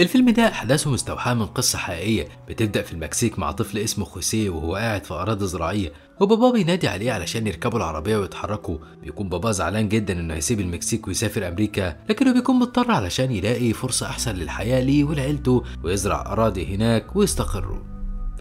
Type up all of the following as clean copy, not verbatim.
الفيلم ده أحداثه مستوحاة من قصة حقيقية بتبدأ في المكسيك مع طفل اسمه خوسيه وهو قاعد في أراضي زراعية، وباباه بينادي عليه علشان يركبوا العربية ويتحركوا. بيكون باباه زعلان جدا إنه هيسيب المكسيك ويسافر أمريكا، لكنه بيكون مضطر علشان يلاقي فرصة أحسن للحياة ليه ولعيلته ويزرع أراضي هناك ويستقروا.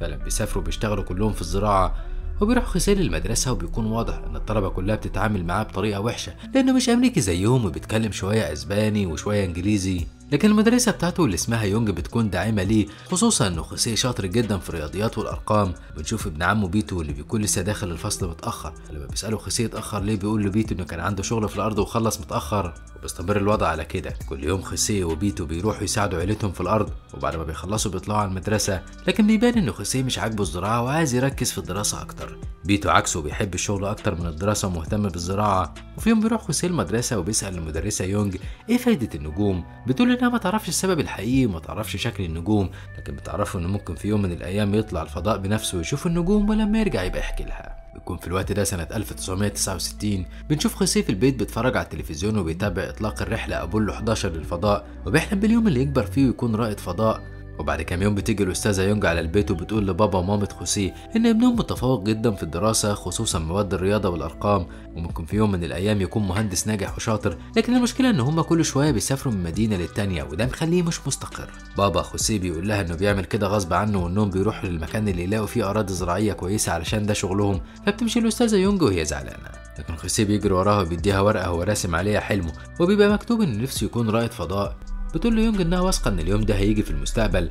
فعلا بيسافروا بيشتغلوا كلهم في الزراعة، وبيروح خوسيه للمدرسة وبيكون واضح إن الطلبة كلها بتتعامل معاه بطريقة وحشة لأنه مش أمريكي زيهم وبيتكلم شوية أسباني وشوية إنجليزي. لكن المدرسة بتاعته اللي اسمها يونج بتكون داعمة ليه، خصوصا إنه خوسيه شاطر جدا في الرياضيات والأرقام. بنشوف ابن عمه بيتو اللي بيكون لسه داخل الفصل متأخر، لما بيسأله خوسيه اتأخر ليه بيقول له بيتو إنه كان عنده شغل في الأرض وخلص متأخر. وبيستمر الوضع على كده، كل يوم خوسيه وبيتو بيروحوا يساعدوا عيلتهم في الأرض، وبعد ما بيخلصوا بيطلعوا على المدرسة. لكن بيبان إنه خوسيه مش عاجبه الزراعة وعايز يركز في الدراسة أكتر. بيتو عكسه بيحب الشغل أكتر من الدراسة ومهتم بالزراعة. وفي يوم بيروح خوسيه المدرسة وبيسأل المدرسة يونج إيه فايدة النجوم؟ بتقول إنها ما تعرفش السبب الحقيقي وما تعرفش شكل النجوم، لكن بتعرفه إنه ممكن في يوم من الأيام يطلع الفضاء بنفسه ويشوف النجوم ولما يرجع يبقى يحكي لها. بيكون في الوقت ده سنة 1969. بنشوف خوسيه في البيت بيتفرج على التلفزيون وبيتابع إطلاق الرحلة أبولو 11 للفضاء، وبيحلم باليوم اللي يكبر فيه ويكون رائد فضاء. وبعد كام يوم بتيجي الأستاذة يونج على البيت وبتقول لبابا ومامة خوسيه إن ابنهم متفوق جدا في الدراسة خصوصا مواد الرياضة والأرقام، وممكن في يوم من الأيام يكون مهندس ناجح وشاطر، لكن المشكلة إن هما كل شوية بيسافروا من مدينة للتانية وده مخليه مش مستقر. بابا خوسيه بيقول لها إنه بيعمل كده غصب عنه وإنهم بيروحوا للمكان اللي يلاقوا فيه أراضي زراعية كويسة علشان ده شغلهم. فبتمشي الأستاذة يونج وهي زعلانة، لكن خوسيه بيجري وراها وبيديها ورقة هو راسم عليها حلمه وبيبقى مكتوب إنه نفسه يكون رائد فضاء. بتقول له يونج انها واثقة ان اليوم ده هيجي في المستقبل.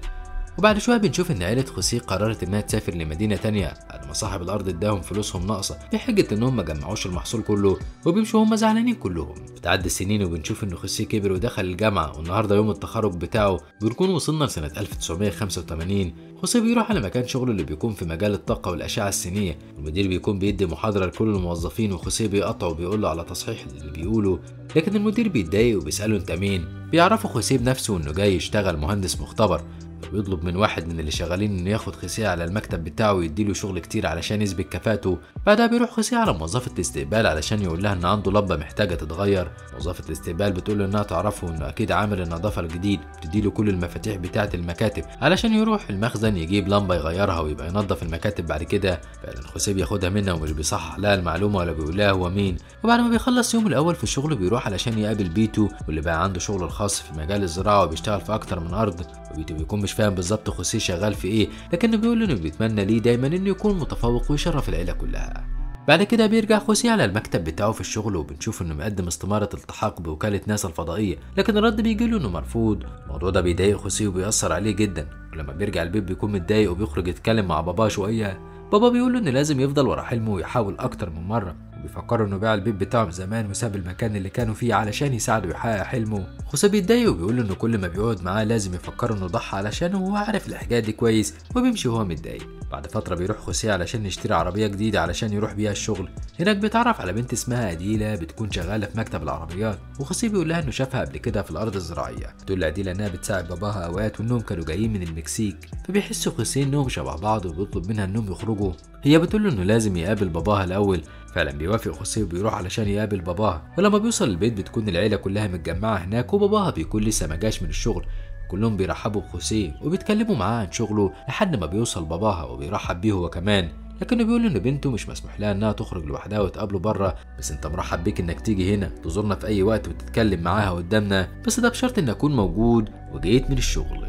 وبعد شوية بنشوف ان عيله خوسيه قررت انها تسافر لمدينة تانية بعد ما صاحب الارض اداهم فلوسهم ناقصه بحجة انهم ما جمعوش المحصول كله، وبيمشوا هم زعلانين كلهم. بتعدي السنين وبنشوف ان خوسيه كبر ودخل الجامعة، والنهارده يوم التخرج بتاعه. بنكون وصلنا لسنه 1985. خوسيه بيروح على مكان شغله اللي بيكون في مجال الطاقة والاشعه السينيه. المدير بيكون بيدي محاضرة لكل الموظفين وخوسيه بيقطعه وبيقول له على تصحيح اللي بيقوله، لكن المدير بيتضايق وبيساله انت مين؟ بيعرفه خوسيه بنفسه انه جاي يشتغل مهندس مختبر، فبيطلب من واحد من اللي شغالين انه ياخد خوسيه على المكتب بتاعه ويديله شغل كتير علشان يثبت كفاءته. بعدها بيروح خوسيه على موظفة الاستقبال علشان يقول لها ان عنده لبة محتاجة تتغير. موظفة الاستقبال بتقول له انها تعرفه انه اكيد عامل النظافة الجديد، بتديله كل المفاتيح بتاعة المكاتب علشان يروح المخزن يجيب لمبة يغيرها ويبقى ينظف المكاتب بعد كده. فعلا خوسيه بياخدها منها ومش بيصحح لها المعلومة ولا بيقول لها هو مين. وبعد ما بيخلص يومه الاول في الشغل بيروح علشان يقابل بيتو واللي بقى عنده شغله الخاص في مجال الزراعة وبيشتغل في اكتر من ارض. وبيتو بيكون مش فاهم بالظبط خوسيه شغال في ايه، لكنه بيقول انه بيتمنى ليه دايما انه يكون متفوق ويشرف العيلة كلها. بعد كده بيرجع خوسيه على المكتب بتاعه في الشغل وبنشوف انه مقدم استمارة التحاق بوكالة ناسا الفضائية، لكن الرد بيجي له انه مرفوض. الموضوع ده بيضايق خوسيه وبيأثر عليه جدا، ولما بيرجع البيت بيكون متضايق وبيخرج يتكلم مع باباه شوية. بابا بيقول له انه لازم يفضل ورا حلمه ويحاول اكتر من مرة، وبيفكروا انه باع البيت بتاعه من زمان وساب المكان اللي كانوا فيه علشان يساعده يحقق حلمه. خوسيه بيتضايق وبيقول له انه كل ما بيقعد معاه لازم يفكر انه ضحى علشانه وهو عارف الحكاية دي كويس، وبيمشي وهو متضايق. بعد فترة بيروح خوسيه علشان يشتري عربية جديدة علشان يروح بيها الشغل. هناك بيتعرف على بنت اسمها أديلة بتكون شغالة في مكتب العربيات، وخوسيه بيقول لها انه شافها قبل كده في الارض الزراعية. بتقول لأديلة انها بتساعد باباها اوقات وانهم كانوا جايين من المكسيك، فبيحسوا خوسيه انهم شبه بعض وبيطلب منها انهم يخرجوا. هي بتقول له انه لازم يقابل باباها الاول. فعلا بيوافق خوسيه وبيروح علشان يقابل باباها. ولما بيوصل البيت بتكون العيلة كلها متجمعه هناك، وباباها بيكون لسه ما جاش من الشغل. كلهم بيرحبوا بخوسيه وبيتكلموا معاه عن شغله لحد ما بيوصل باباها وبيرحب بيه هو كمان، لكنه بيقول ان بنته مش مسموح لها انها تخرج لوحدها وتقابله بره، بس انت مرحب بيك انك تيجي هنا تزورنا في اي وقت وتتكلم معاها قدامنا، بس ده بشرط ان اكون موجود وجيت من الشغل.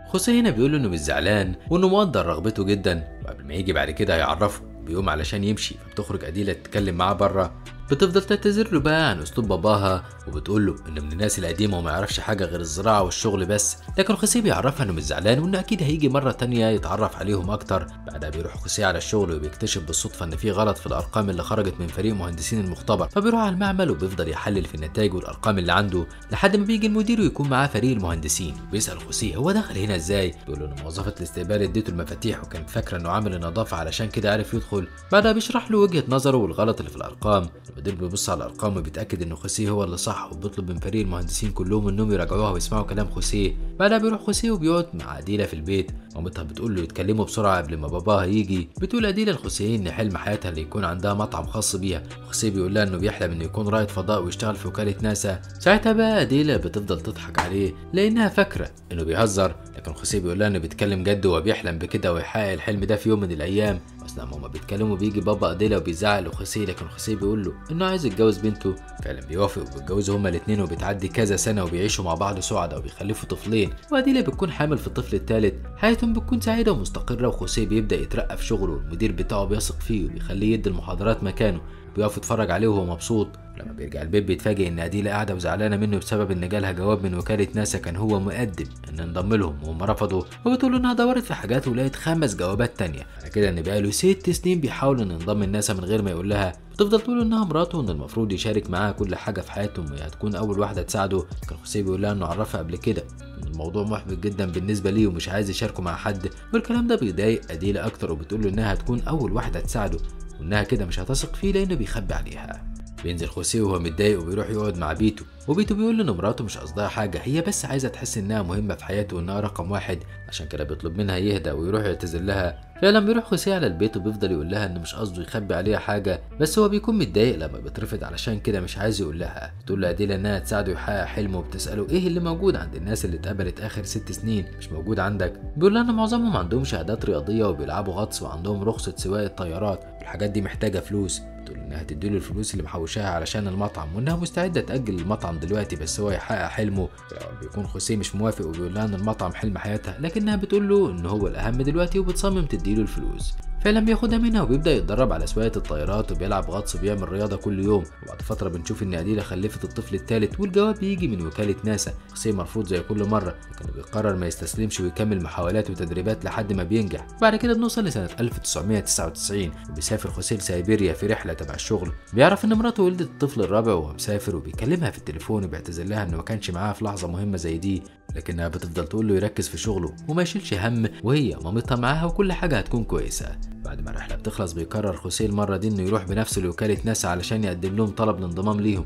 خوسيه هنا بيقول انه مش زعلان وانه مقدر رغبته جدا، وقبل ما يجي بعد كده هيعرفه. بيقوم علشان يمشي، فبتخرج أديلة تتكلم معاه بره. بتفضل تعتذر له بقى عن اسلوب باباها وبتقول له انه من الناس القديمة وما يعرفش حاجة غير الزراعة والشغل بس، لكن خوسيه بيعرفها انه مش زعلان وانه اكيد هيجي مرة تانية يتعرف عليهم اكتر. بعدها بيروح خوسيه على الشغل وبيكتشف بالصدفة ان في غلط في الارقام اللي خرجت من فريق مهندسين المختبر، فبيروح على المعمل وبيفضل يحلل في النتائج والارقام اللي عنده لحد ما بيجي المدير ويكون معاه فريق المهندسين. بيسال خوسيه هو دخل هنا ازاي؟ بيقول له ان موظفة الاستقبال اديته المفاتيح وكانت فاكره انه عامل النظافة علشان كده عرف يدخل. بعدها بيشرح له وجهه نظره والغلط اللي في الارقام. المدير بيبص على الارقام وبيتاكد ان خوسيه هو اللي صح، وبيطلب من فريق المهندسين كلهم انهم يراجعوها ويسمعوا كلام خوسيه. بعدها بيروح خوسيه وبيقعد مع أديلة في البيت. مامتها بتقول له يتكلموا بسرعة قبل ما باباها يجي. بتقول اديلا لخوسيه ان حلم حياتها اللي يكون عندها مطعم خاص بيها. خوسيه بيقول لها انه بيحلم انه يكون رائد فضاء ويشتغل في وكالة ناسا. ساعتها بقى اديلا بتفضل تضحك عليه لانها فاكره انه بيهزر، لكن خوسيه بيقول لها انه بيتكلم جد وبيحلم بكده ويحقق الحلم ده في يوم من الايام. اثناء ما هما بيتكلموا بيجي بابا اديلا وبيزعق لخوسيه، لكن خوسيه بيقول له انه عايز يتجوز بنته. فعلا بيوافق وبيتجوزوا هما الاثنين، وبتعدي كذا سنة وبيعيشوا مع بعض سعداء وبيخلفوا طفلين، واديلا بتكون حامل في الطفل الثالث. حياتهم بتكون سعيدة ومستقره، وخوسيه بيبدا يترقى في شغله والمدير بتاعه بيثق فيه وبيخليه يدي المحاضرات مكانه، بيقف يتفرج عليه وهو مبسوط. لما بيرجع البيت بيتفاجئ ان اديلا قاعدة وزعلانه منه بسبب ان جالها جواب من وكالة ناسا كان هو مقدم ان انضم لهم وهم رفضوا، وبتقول انها دورت في حاجات ولقيت 5 جوابات تانية. على كده ان بقاله 6 سنين بيحاول ان ينضم لناسا من غير ما يقول لها. بتفضل تقول انها مراته وان المفروض يشارك معاها كل حاجة في حياتهم وهي هتكون اول واحدة تساعده. كان خوسيه بيقول لها انه عرفها قبل كده ان الموضوع محبط جدا بالنسبة ليه ومش عايز يشاركه مع حد، والكلام ده بيضايق اديلا اكتر، وبتقول له انها هتكون اول واحدة تساعده وانها كده مش هتثق فيه لانه بيخبي عليها. بينزل خوسيه وهو متضايق وبيروح يقعد مع بيتو، وبيتو بيقول له ان مراته مش قصدها حاجة، هي بس عايزه تحس انها مهمة في حياته وانها رقم 1، عشان كده بيطلب منها يهدى ويروح يعتذر لها. فعلا بيروح خوسيه على البيت وبيفضل يقول لها ان مش قصده يخبي عليها حاجة، بس هو بيكون متضايق لما بيترفض علشان كده مش عايز يقول لها. بتقول له اديلا انها تساعده يحقق حلمه، وبتساله ايه اللي موجود عند الناس اللي اتقبلت اخر 6 سنين مش موجود عندك. بيقول لها ان معظمهم عندهم شهادات رياضية وبيلعبوا غطس وعندهم رخصه سواقة طيارات، والحاجات دي محتاجه فلوس. بتقول انها هتديله الفلوس اللي محوشاها علشان المطعم وانها مستعدة تاجل المطعم دلوقتي بس هو يحقق حلمه. بيكون خوسيه مش موافق وبيقول لها ان المطعم حلم حياتها، لكنها بتقول له ان هو الاهم دلوقتي وبتصمم تديله الفلوس. فعلا بياخدها منها وبيبدا يتدرب على سواقة الطيارات وبيلعب غطس وبيعمل رياضة كل يوم. وبعد فترة بنشوف ان اديلا خلفت الطفل الثالث، والجواب بيجي من وكالة ناسا. خوسيه مرفوض زي كل مرة، لكنه بيقرر ما يستسلمش ويكمل محاولات وتدريبات لحد ما بينجح. بعد كده بنوصل لسنه 1999، وبيسافر خوسيه لسيبيريا في رحله تبع الشغل. بيعرف ان مراته ولدت الطفل الرابع وهو مسافر، وبيكلمها في التليفون وبيعتذر لها انه ما كانش معاها في لحظة مهمة زي دي، لكنها بتفضل تقول له يركز في شغله وما يشيلش هم، وهي مامتها معاها وكل حاجة هتكون كويسة. بعد ما الرحلة بتخلص بيقرر خوسيه المرة دي انه يروح بنفسه لوكالة ناسا علشان يقدم لهم طلب الانضمام ليهم،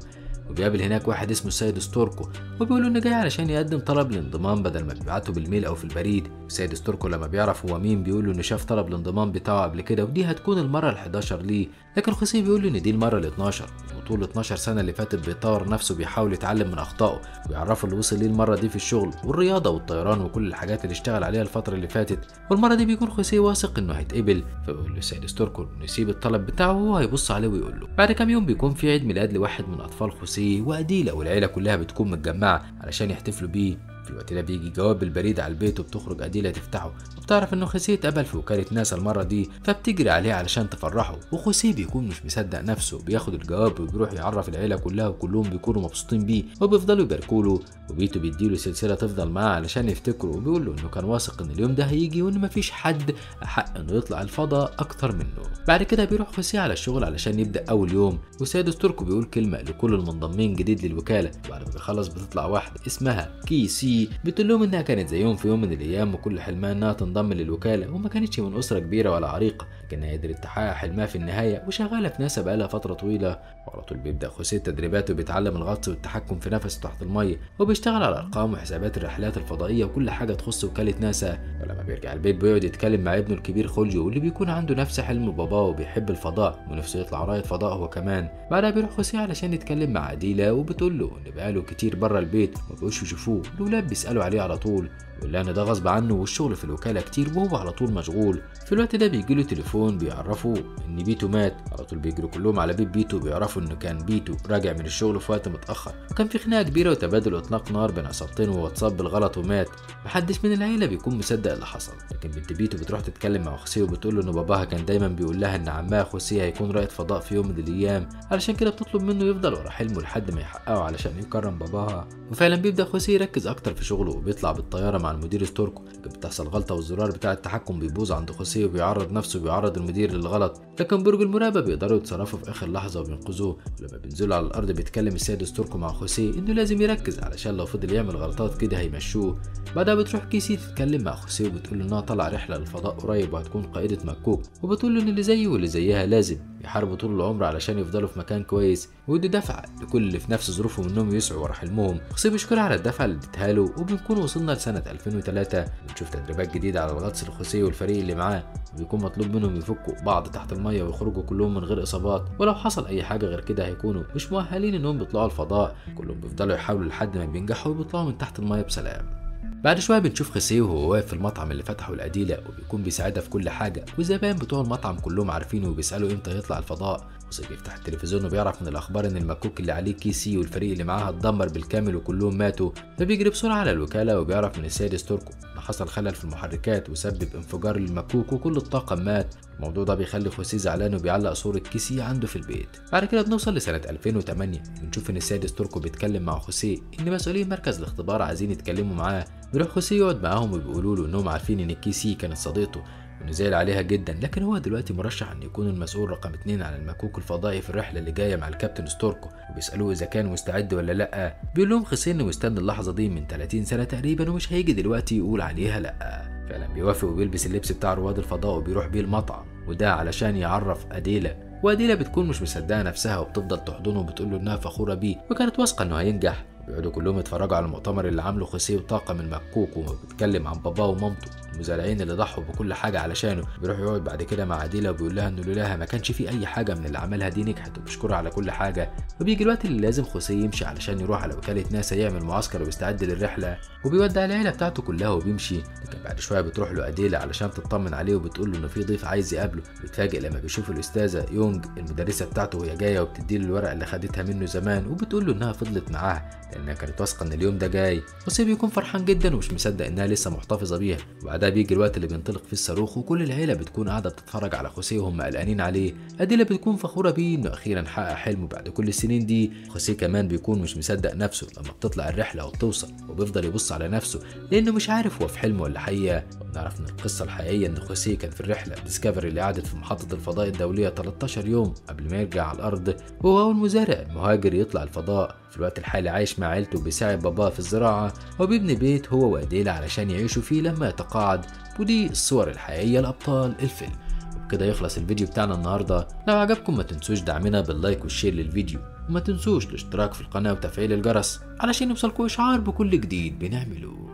وبيقابل هناك واحد اسمه السيد ستوركو وبيقول له انه جاي علشان يقدم طلب الانضمام بدل ما بيبعته بال mail او في البريد. السيد ستوركو لما بيعرف هو مين بيقول له انه شاف طلب الانضمام بتاعه قبل كده ودي هتكون المرة ال11 ليه، لكن خوسيه بيقول له ان دي المرة ال12، وطول 12 سنة اللي فاتت بيطور نفسه بيحاول يتعلم من اخطائه، ويعرفه اللي وصل ليه المرة دي في الشغل والرياضة والطيران وكل الحاجات اللي اشتغل عليها الفترة اللي فاتت. والمرة دي بيكون خوسيه واثق انه هيتقبل، فبيقول له السيد ستوركو انه يسيب الطلب بتاعه وهو هيبص عليه ويقول له. بعد كام يوم بيكون في عيد ميلاد لواحد من اطفال خوسيه واديلا، والعيلة كلها بتكون متجمعه علشان يحتفلوا بيه. في الوقت ده بيجي جواب بالبريد على البيت، وبتخرج أديلا تفتحه وبتعرف انه خوسيه اتقبل في وكالة ناسا المرة دي، فبتجري عليه علشان تفرحه. وخوسيه بيكون مش مصدق نفسه، بياخد الجواب وبيروح يعرف العيلة كلها وكلهم بيكونوا مبسوطين بيه وبيفضلوا يباركوا له، وبيتو بيديله سلسلة تفضل معاه علشان يفتكره، وبيقول له انه كان واثق ان اليوم ده هيجي وان مفيش حد احق انه يطلع الفضاء اكتر منه. بعد كده بيروح خوسيه على الشغل علشان يبدا اول يوم، وسيد ستوركو بيقول كلمة لكل المنضمين جديد للوكالة. وبعد ما بيخلص بتطلع واحدة اسمها كيسي بتقول لهم انها كانت زيهم في يوم من الايام وكل حلمها انها تنضم للوكاله، وما كانتش من اسره كبيرة ولا عريقة، لكنها قدرت تحقق حلمها في النهاية وشغالة في ناسا بقالها فترة طويلة. وعلى طول بيبدا خوسيه تدريباته وبيتعلم الغطس والتحكم في نفسه تحت المية، وبيشتغل على ارقام وحسابات الرحلات الفضائية وكل حاجة تخص وكالة ناسا. ولما بيرجع البيت بيقعد يتكلم مع ابنه الكبير خوليو واللي بيكون عنده نفس حلم باباه وبيحب الفضاء ونفسه يطلع رائد فضاء هو كمان. بعدها بيروح خوسيه علشان يتكلم مع أديلا، وبتقول له ان بقاله كتير بره البيت وما بقوش يشوفوه، الولاد بيسالوا عليه على طول، بيقول لها ان ده غصب عنه والشغل في الوكالة كتير وهو على طول مشغول. في الوقت ده بيجي له تليفون بيعرفه ان بيتو مات. على طول بيجروا كلهم على بيت بيتو وبيعرفوا انه كان بيتو راجع من الشغل في وقت متاخر، وكان في خناقه كبيرة وتبادل اطلاق نار بين عصابتين وهو اتصاب بالغلط ومات. محدش من العيلة بيكون مصدق اللي حصل، لكن بنت بيتو بتروح تتكلم مع خوسيه وبتقول له ان باباها كان دايما بيقول لها ان عمها خوسيه هيكون رائد فضاء في يوم من الايام، علشان كده بتطلب منه يفضل ورا حلمه لحد ما يحققه علشان يكرم باباها. وفعلا بيبدا خوسيه يركز اكتر في شغله وبيطلع بالطيارة مع المدير ستوركو، لكن بتحصل غلطه والزرار بتاع التحكم بيبوظ عند خوسيه وبيعرض نفسه وبيعرض المدير للغلط، لكن برج المراقبة بيقدروا يتصرفوا في اخر لحظة وبينقذوه. ولما بينزلوا على الارض بيتكلم السيد ستوركو مع خوسيه انه لازم يركز علشان لو فضل يعمل غلطات كده هيمشوه. بعدها بتروح كيسي تتكلم مع خوسيه وبتقول له انها طالعه رحله للفضاء قريب وهتكون قائده مكوك، وبتقول له ان اللي زيه واللي زيها لازم بيحاربوا طول العمر علشان يفضلوا في مكان كويس، ويدوا دفعه لكل اللي في نفس ظروفهم انهم يسعوا ورا حلمهم. خوسيه بيشكرها على الدفعة اللي اديتها له. وبنكون وصلنا لسنه 2003، بنشوف تدريبات جديدة على الغطس لخوسيه والفريق اللي معاه، وبيكون مطلوب منهم يفكوا بعض تحت المية ويخرجوا كلهم من غير اصابات، ولو حصل اي حاجة غير كده هيكونوا مش مؤهلين انهم بيطلعوا الفضاء. كلهم بيفضلوا يحاولوا لحد ما بينجحوا وبيطلعوا من تحت المية بسلام. بعد شوية بنشوف خوسيه وهو واقف في المطعم اللي فتحه لأديلة، وبيكون بيساعدها في كل حاجة، والزبائن بتوع المطعم كلهم عارفينه وبيسالوا امتى هيطلع الفضاء. خوسيه بيفتح التلفزيون وبيعرف من الاخبار ان المكوك اللي عليه كيسي والفريق اللي معاها اتدمر بالكامل وكلهم ماتوا، فبيجري بسرعة على الوكالة وبيعرف من السيد ستوركو ان حصل خلل في المحركات وسبب انفجار للمكوك وكل الطاقم مات. الموضوع ده بيخلي خوسيه زعلان وبيعلق صوره كيسي عنده في البيت. بعد كده بنوصل لسنه 2008، بنشوف ان السيد ستوركو بيتكلم مع خوسيه ان مسؤولين مركز الاختبار عايزين يتكلموا معاه. بيروح خوسيه يقعد معاهم وبيقولوا له انهم عارفين ان كيسي كانت صديقته وانه زعل عليها جدا، لكن هو دلوقتي مرشح ان يكون المسؤول رقم 2 على المكوك الفضائي في الرحلة اللي جاية مع الكابتن ستوركو، وبيسالوه اذا كان مستعد ولا لا. بيقول لهم خوسيه انه مستني اللحظة دي من 30 سنة تقريبا ومش هيجي دلوقتي يقول عليها لا. فعلا بيوافق وبيلبس اللبس بتاع رواد الفضاء وبيروح بيه المطعم، وده علشان يعرف أديلة. وأديلة بتكون مش مصدقه نفسها وبتفضل تحضنه وبتقول له انها فخورة بيه وكانت واثقة انه هينجح. بيقعدوا كلهم يتفرجوا على المؤتمر اللي عامله خوسيه وطاقم المكوك، وبيتكلم عن باباه ومامته المزارعين اللي ضحوا بكل حاجة علشانه. بيروح يقعد بعد كده مع عديله وبيقول لها انه لولاها ما كانش في اي حاجة من اللي عملها دي نجحت، وبيشكرها على كل حاجة. وبيجي الوقت اللي لازم خوسيه يمشي علشان يروح على وكالة ناسا يعمل معسكر ويستعد للرحلة، وبيودع العيلة بتاعته كلها وبيمشي. لكن بعد شوية بتروح له أديلة علشان تطمن عليه وبتقول له انه في ضيف عايز يقابله. بيتفاجئ لما بيشوف الاستاذة يونج المدرسة بتاعته وهي جاية وبتديله الورقة اللي خدتها منه زمان، وبتقول له انها فضلت معاه لانها كانت واثقة ان اليوم ده جاي. خوسيه بيكون فرحان جدا ومش مصدق انها لسه محتفظة بيها. وبعدها بيجي الوقت اللي بينطلق فيه الصاروخ، وكل العيلة بتكون قاعدة بتتفرج على خوسيه وهم قلقانين عليه. أديلة بتكون فخورة بيه انه اخيرا حقق حلمه بعد كل السنين دي. خوسيه كمان بيكون مش مصدق نفسه لما بتطلع الرحلة وبتوصل، وبيفضل يبص على نفسه لانه مش عارف هو في حلم ولا حقيقة. وبنعرف من القصة الحقيقية ان خوسيه كان في الرحلة ديسكفري اللي قعدت في محطة الفضاء الدولية 13 يوم قبل ما يرجع على الارض، وهو اول مزارع مهاجر يطلع الفضاء. في الوقت الحالي عايش مع عيلته وبيساعد باباه في الزراعة، وبيبني بيت هو وأديلة علشان يعيشوا فيه لما يتقاعد. ودي الصور الحقيقية لأبطال الفيلم. وبكده يخلص الفيديو بتاعنا النهاردة. لو عجبكم ما تنسوش دعمنا بال like وال share للفيديو، وما تنسوش الاشتراك في القناة وتفعيل الجرس علشان يوصلكوا إشعار بكل جديد بنعمله.